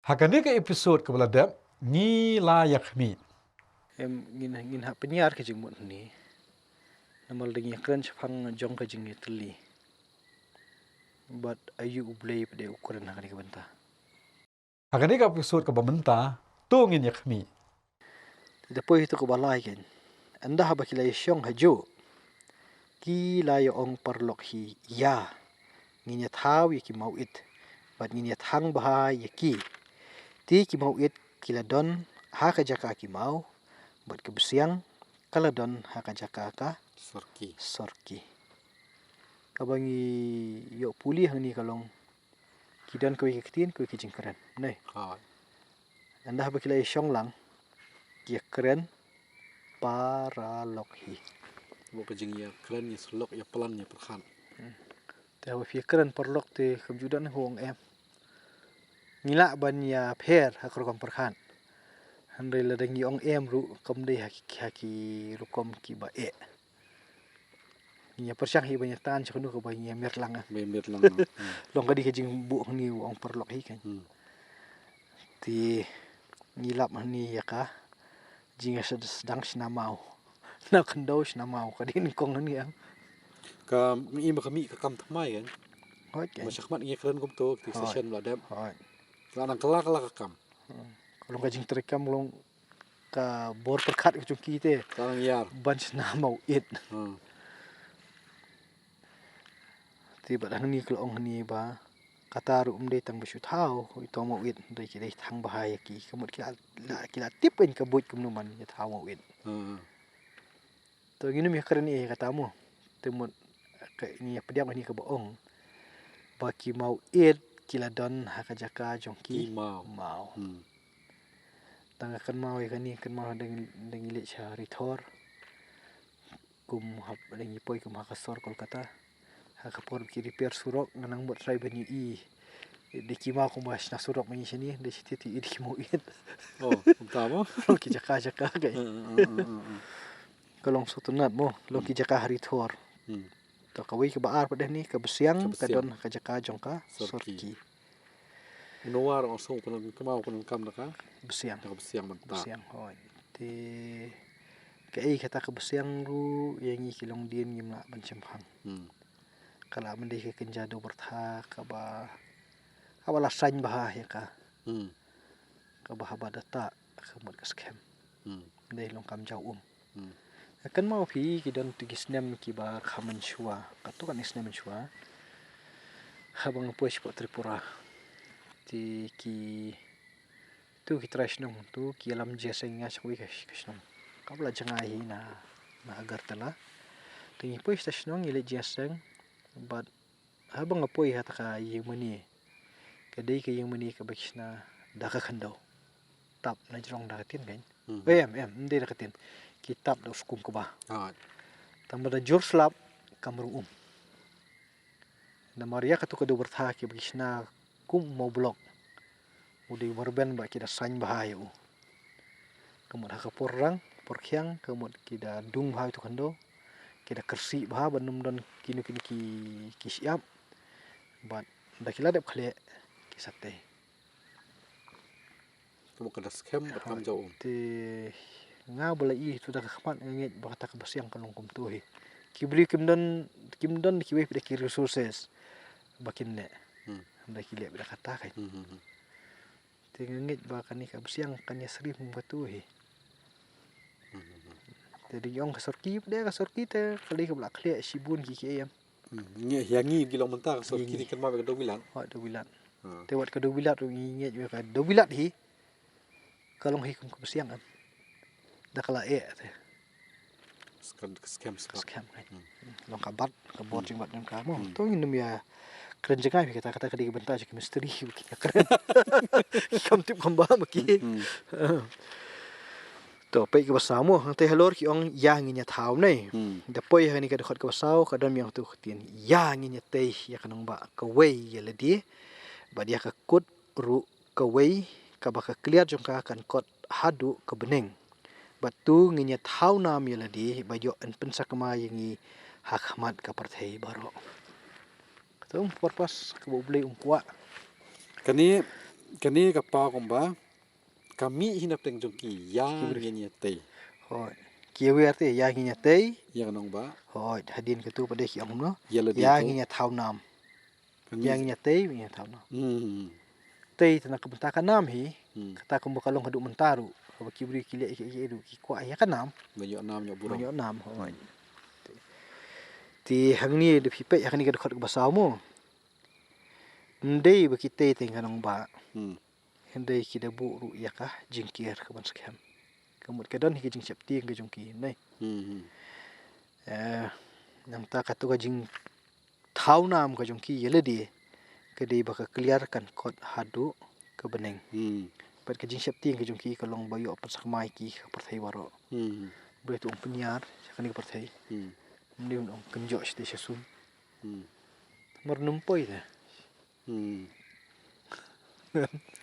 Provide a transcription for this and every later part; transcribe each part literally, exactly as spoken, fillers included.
Ha kane ka episode kaba la dep, ngi la ïa khmih. Em, ngin, ngin hap pynïar ka jingmut hangne. Namar da ngi ïa kren shaphang jong ka jingïatylli. Bad aïu U Blei pat u kren ha kane ka bynta. Ha kane ka episode kaba mynta, to ngin ïa khmih. Da poi ha kato kaba lai kein. Ynda haba ki la ïa shong ha juh, ki la ïa ong paralok hi ïa, ngin ïa thaw ïa ki mawit. Bad ngin ïa thang bha ïa ki. Te ki mawit ki la don ha ka jaka ki maw. Bad ka bsiang ka la don ha ka jaka ka sorki. Sorki. Kaba ngi ïoh pule hangne ka long. Ki don kawei ka ktien, kawei ka jingkren. Nai. Hooid. Ynda haba ki la ïa shong lang, ki ïa kren paralok hi. Ba ka jingïakren, ïa syllok, ïa plan, ïa pyrkhat. Hmm. Te haba phi ïa kren paralok te kam ju don ha u ong em. Ngi lah ban ïa pher ha ka rukom pyrkhat. Hynrei lada ngi ong em ruh kam dei ha ki, ha ki rukom kiba eh. Ngi ïa pyrshang hi ban ïa tan sha kano kaba ngi ïa miet lang. Ba ïa miet lang. Hmm. Long ka dei ka jingbuh hangne u ong paralok hi kein. Hmm. Te ngi lap hangne ïa ka jingïasdang shna maw. Na khyndew shna maw ka dei nyngkong hangne em. Ka ngi ma ka mih ka kam thymmai kein. Hooid kein. Ma shakhmat ngi ïa kren kumto, kti session la dep. Hooid. La nang kylla kylla ka kam. Hmm. Ka long ka jingtrei kam long ka bor pyrkhat ka jong ki te. Ka nang ïar. Ban shna mawit. Hmm. Te bad hangne ka la ong hangne ba kata ruh ym dei tang ba shu thaw, ito mawit, dei ki dei thang bha ïa ki. Ka mut ki la, la, ki la tip kein ka buit kumno ban ïa thaw mawit. Hmm. To ngin ym ïa kren ïa kata mo. Te mut ka ngi ïa pdiang hangne kaba ong ba ki mawit ki la don ha ka jaka jong ki. Ki maw. Maw. Hmm. Tang ka kynmaw ïa kane, kynmaw da ngi, da ngi leit sha Ri Thor. Kum hap da ngi poi kum ha ka sor Kolkata. Ha ka por ki repair surok, nga nang mut trai ban ïohi. Da ki maw kumba shna surok ma ngi shane, da shi tied ïohi da ki mawit. Oh, kumta mo? Long ki jaka jaka kein. Eh, eh, eh, eh, eh, eh. Ka long sngewtynnat mo, long ki jaka ha Ri Thor. Hmm. To kawei kaba ar pat de hangne, ka bsiang, ka bsiang, ka don ha ka jaka jong ka sorki. Sorki. Mano war ong sngewtynnat kumno, kumno kam da ka? Bsiang. Da ka bsiang mynta. Bsiang, hooid. Te kaei kata ka bsiang ruh ïa ngi ki longdien ngim lah ban shemphang. Hmm. Ka la mynta ka kynja dewbyrtha kaba, kaba la saiñ bha ïa ka. Hmm. Kaba haba da ta ka mut ka skhem. Hmm. Dei long kam jaw um. Hmm. Nga kynmaw phi ki don tu ki snem kiba kham mynshuwa. Kato kane snem mynshuwa. Haba nga poi shapoh Tripura. Te ki tu ki trai shnong tu ki ïalam jingïaseng ïa nga sha kawei ka, ka shnong. Kaba la jngai hi na, na Agartala. Te ngi poi sha shnong ngi leit jingïaseng. Bad haba nga poi ha kata ka ïing mane. Ka dei ka ïing mane kaba ki shna da ka khyndew. Tap na jrong da ka tin kein. Hmm. Em, em, ym dei da ka tin. Ki tap da u skum kaba. Hooid. Tang ba da jur slap kam rung um. Namar ïa kato ka dewbyrtha kiba ki shna kum u maw block. U dei u marben ba ki da saiñ bha ïa u. Ka mut ha ka por rang, por khiang, ka mut ki da dung bha ïa uto u khyndew. Ki da kyrsiew bha ban ym don kino kino ki, ki shyiap. Bad da ki la dep khleh, ki sa tei. Ka mut ka da skhem bad kam jaw um. Te nga ba la ïohi tu da ka khmat nga ngeit ba kata ka bsiang ka long kumto hi. Ki briew kim don, kim don kiwei pat de ki resources ba kin leh. Hmm. Da ki leh pat de kata kein. Hmm, hmm, hmm. Te nga ngeit ba kane ka bsiang kan ïasyriem kum kato hi. Hmm, hmm, hmm. Te dei ong ka sorki, pat de ka sorki te ka dei kaba la khleh shibun ki ki em. Hmm, ngi, ïa ngi ki long mynta ka sorki, ïa ngi. Te kynmaw ka dewbilat. Hooid, dewbilat. Hmm. Te wat ka dewbilat ruh ngi ngeit ba ka dewbilat hi. Ka long hi kum ka bsiang em. Da ka la eh te. Skhem, skhem, skhem. Skhem, eh. Hmm. Long ka bat, ka bor, hmm, jingbat jong ka mo. Hmm. To ngin ym ïa kren jngai phi kata, kata ka dei ka bynta jong ki mistri, ki ïa kren. Ki kam tip kam bah ma ki. Hmm, hmm. To peit kaba saw mo, hangtei halor ki ong ïa ngin ïa thaw ne. Hmm. Da poi ha kane ka dkhot kaba saw, ka don biang tu ka ktien. Ïa ngin ïa tei ïa ka nongbah kawei ïa lade. Bad ïa ka kut ruh kawei kaba ka kliar jong ka kan kot haduh ka bneng. Bad to ngin ïa thaw nam ïa lade ba ïoh yn pynsakma ïa ngi ha khmat ka pyrthei baroh. Kato um purpose kaba U Blei um kwah. Kane Kane ka paw kumba ka mih hi na pdeng jong ki, ïa ngin ïa tei. Hooid. Ki ïa wer te, ïa ngin ïa tei. Ïa ka nongbah. Hooid, hadien katu pat de ki ong kumno. Ïa lade ïa tu. Ngin ïa thaw nam. Ïa ngin ïa tei, ngin ïa thaw nam. Hmm. Tei te na ka bynta ka nam hi. Hmm. Kata kumba ka long haduh mynta ruh. Haba ki briew ki leh ki, ki, ki, ki kwah ïa ka nam. Ban ïoh nam, ïoh burom. Ban ïoh nam, hooid. Te hangne da phi peit, hangne ka dkhot kaba saw mo. Ym dei ba ki tei teng ka nongbah. Hmm. Hynrei ki da buh ruh ïa ka jingker kaban skhem. Ka mut ka don hi ka jingsheptieng ka jong ki, ne. Hmm, hmm. Eh, nangta katu ka jingthaw nam ka jong ki ïa lade, ka dei ba ka kliar kan kot haduh ka bneng. Hmm. Bad ka jingsheptieng ka jong ki ka long ba ïoh pynsakma ïa ki ha ka pyrthei baroh. Hmm. Balei to ong pynïar sha kane ka pyrthei. Hmm. Ym dei ong kynjoh shatei sha sum. Hmm. Namar ym poi te. Hmm.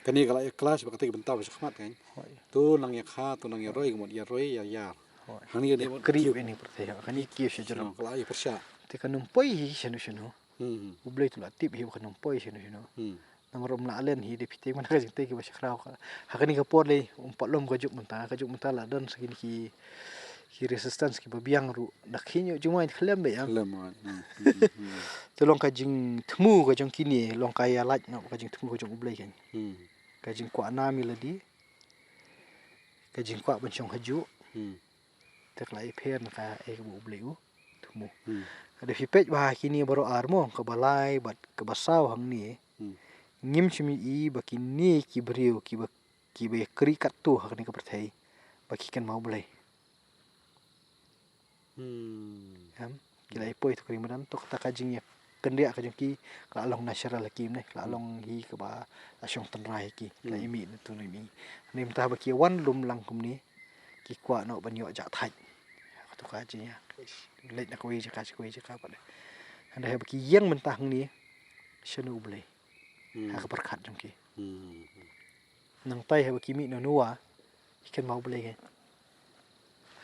Kane ka la ïa clash ba kata ka bynta ba shakhmat kan. Hooid. To nang ïa kha, to nang ïa roi, ka mut ïa roi, ïa ïar. Hooid. Hangne ka dei ïa mut kri kiew. Ïa ni pyrthei, kane kiew sha jrong. Ka la ïa pyrshah. Te kan ym poi hi shano shano. Hmm. U Blei tu la tip hi ba kan ym poi shano shano. Hmm. Namar ym lah len hi da phi tei mynta ka jingtei kiba shakhraw ka. Ha kane ka por lei ym pat lum ka juk mynta, ka juk mynta la don sa kine ki, ki resistance kiba biang ruh. Da khynñiuh jingmai khlem beit ïa. Khlem beit. Hmm, hmm, hmm, hmm. Te long ka jingthmu ka jong kine, long ka ïa lait noh ka jingthmu ka jong U Blei kan. Hmm. Ka jingkwah nam ïa lade. Ka jingkwah ban shong hajuh. Hmm. Te ka la ïapher na kaei kaba U Blei u thmu. Hmm. Ka da phi peit ba ha kine baroh ar mo, kaba lai bad kaba saw hangne. Hmm. Ngim shym ïohi ba kine ki briew kiba, kiba ïakri katto ha kane ka pyrthei ba ki kynmaw U Blei. Hmm. Em, ki la ïa poi to ka ri madan, to kata ka jingïakynriah ka jong ki, ka la long natural ha ki, ne, ka la long hi kaba la shong tynrai ha ki, ka la ïa mih na tu na mih. Hynrei mynta ba ki wan lum lang kumne, ki kwah noh ban ïoh jah thait. Kato ka jingïa, leit na kawei jaka sha kawei jaka pat. Hynrei haba ki ïeng mynta hangne, shano U Blei. Hmm. Ha ka pyrkhat jong ki. Hmm. Nangtai haba ki mih na Noah, ki kynmaw U Blei.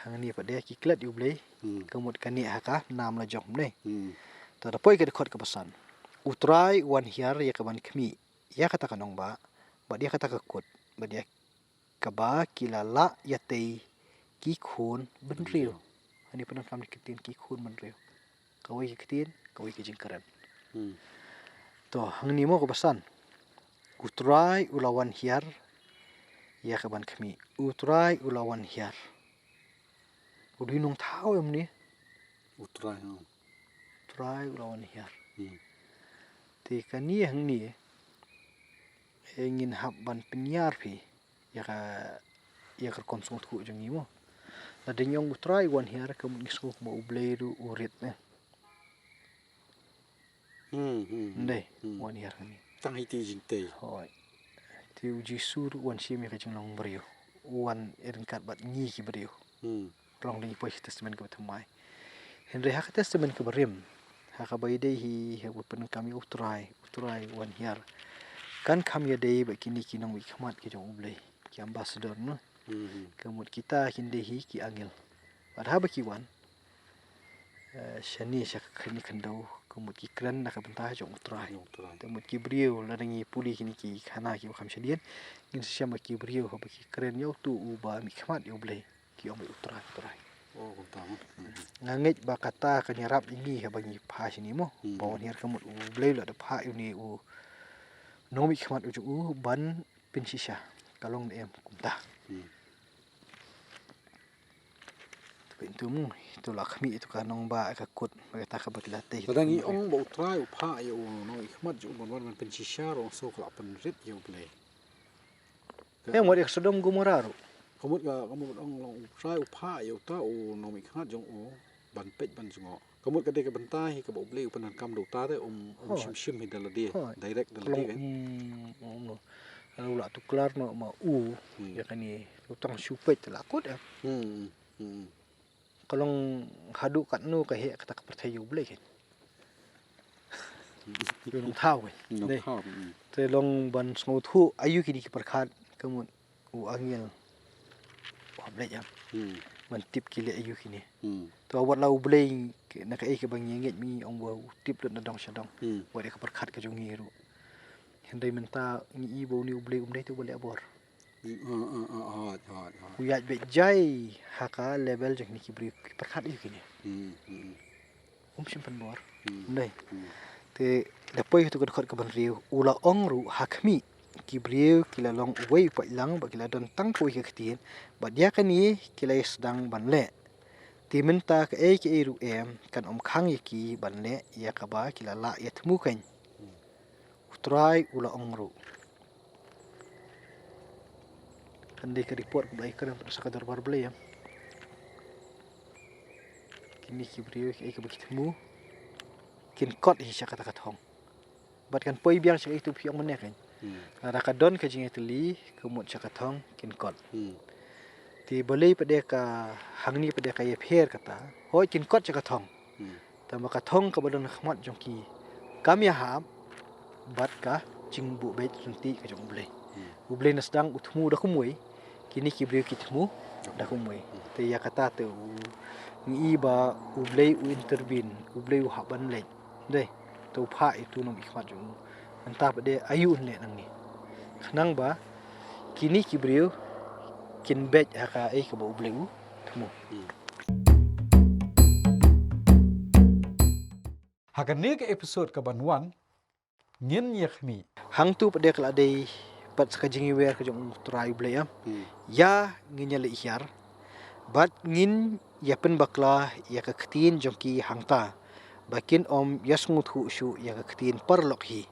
Hangne pat de ki klet ïa U Blei. Hmm. Ka mut kane ha ka nam la jong ne. Hmm. To da poi ka dkhot kaba san. U Trai u wan hiar ïa kaban khmih ïa kata ka nongbah, bad ïa kata ka kut, bad ïa kaba ki la lah ïa tei ki khun bynriew. Bynriew. Hangne pyndonkam ki ktien ki khun bynriew. Kawei ka ktien, kawei ka jingkren. Hmm. To, hangne mo kaba san. U Trai u la wan hiar ïa kaban khmih. U Trai u la wan hiar. U dei u nongthaw em ne? U Trai, ha. U Trai u la wan hiar. Hmm. Te kane hangne, eh, ngin hap ban pynïar phi ïa ka, ïa ka rukom sngewthuh jong ngi mo. Lada ngi ong U Trai u wan hiar, ka mut ngi sngew kumba U Blei ruh u rit ne. Hmm, hmm, hmm. Ym dei, hmm. Wan hiar kane. Tang ha iti jingtei. Hooid. Te U Jisu ruh u wan shim ïa ka jinglong briew. U wan ryngkat bad ngi ki briew. Hmm. Ka long da ngi poi sha Testament kaba thymmai. Hynrei ha ka Testament kaba rim, ha kaba ïadei hi, ha kaba pyndonkam ïa U Trai, U Trai u wan hiar. Kan kham ïadei bad kine ki nongmihkhmat ki jong U Blei, ki ambassador, no? Hmm. Ka mut kita kin dei hi ki angel. Bad haba ki wan, eh, shane sha kane ka khyndew, ka mut ki kren na ka bynta jong U Trai. Jong U Trai. Te mut ki briew, lada ngi pule kine ki khana kiba kham shadien, ngin sa shem ba ki briew haba ki kren ïa uto uba mihkhmat ïa U Blei, ki ong ba U Trai, U Trai. Oh, kumta mo. Hmm. Nga ngeit ba kata kan ïarap ïa ngi haba ngi phai shane mo. Hmm. Ba wan hiar ka mut U Blei u la da phah ïa une u nongmihkhmat u jong u ban pynshisha. Ka long ne em kumta. Hmm. To pyntu mo, to la khmih to ka nongbah ka kut, ba kata kaba ki la tei. Lada ngi ong ba U Trai u phah ïa u nongmihkhmat jong u ban wan ban pynshisha ruh, ong sngew ka la pynrit ïa U Blei. Em, wat ïa ka Sodom Gomorrah ruh. Ka mut ka, ka mut ong long U Trai u phah ïa uta u nongmihkhmat jong u ban peit ban jngoh. Ka mut ka dei ka bynta hi kaba U Blei u pyndonkam da uta te, um, um shim shim hi da lade, direct da lade kan. Hooid. Ka long, um, um, no. U la tuklar noh ma u, hmm, ïa kane, u tang shu peit te la kut em. Hmm, hmm, hmm. Ka long haduh katno ka heh kata ka pyrthei ïa U Blei kan. Ïa u nongthaw kan. Nongthaw, hmm. Te long ban sngewthuh aïu kine ki pyrkhat ka mut u angel u hap leit em. Hmm. Ban tip ki leh aïu kine. Hmm. To wat la U Blei na kaei kaba ngi ngeit ngi ong ba u tip lut na dong sha dong. Hmm. Wat ïa ka pyrkhat ka jong ngi ruh. Hynrei mynta ngi i ba une u Blei um dei te uba leh bor. Hot, hot, hot. U ïaid beit jai ha ka level jong kine ki briew ki pyrkhat ïa kine. Hmm, hmm. Um shym pynbor. Hmm. Dei. Hmm. Te da poi ha tu ka dkhot ka ban riew, u la ong ruh ha khmih, ki briew ki la long uwei u paidlang bad ki la don tang kawei ka ktien, bad ïa kane ki la ïa sdang ban leh. Te mynta kaei kaei ruh em kan ym khang ïa ki ban leh ïa kaba ki la lah ïa thmu kein. Hmm. U Trai u la ong ruh. Kan dei ka report kaba ai kren sa ka dorbar Blei, em. Kine ki briew kiei kaba ki thmu kin kot hi sha kata ka thong. Bad kan poi biang sha ka itu phi ong mynne kein. Hmm. Lada ka don ka jingïatylli ka mut sha ka thong kin kot. Hmm. Te balei pat de ka hangne pat de ka ïapher kata. Hooid kin kot sha ka thong. Hmm. Tangba ka thong kaba don ha khmat jong ki kam ïahap bad ka jingbuh beit ryntih ka jong U Blei. Hmm. U Blei na sdang u thmu da kumwei, kine ki briew ki thmu da kumwei. Hmm. Te ïa kata te u ngi i ba U Blei u intervene, U Blei u hap ban leit. Dei, te u phah ïa utu u nongmihkhmat jong u. Mynta pat de aïu un leh nangne. Khnang ba kine ki briew kin beit ha kaei kaba U Blei u thmu. Hmm. Ha kane ka episode ka ban wan ngin ïa khmih. Hangtu pat de ka la dei pat sa ka jingïawer ka jong U Trai U Blei, em. Hmm. Ïa ngin ïa leit hiar bad ngin ïa pynbakla ïa ka ktien jong ki hangta ba kin ym ïa sngewthuh shuh ïa ka ktien paralok hi.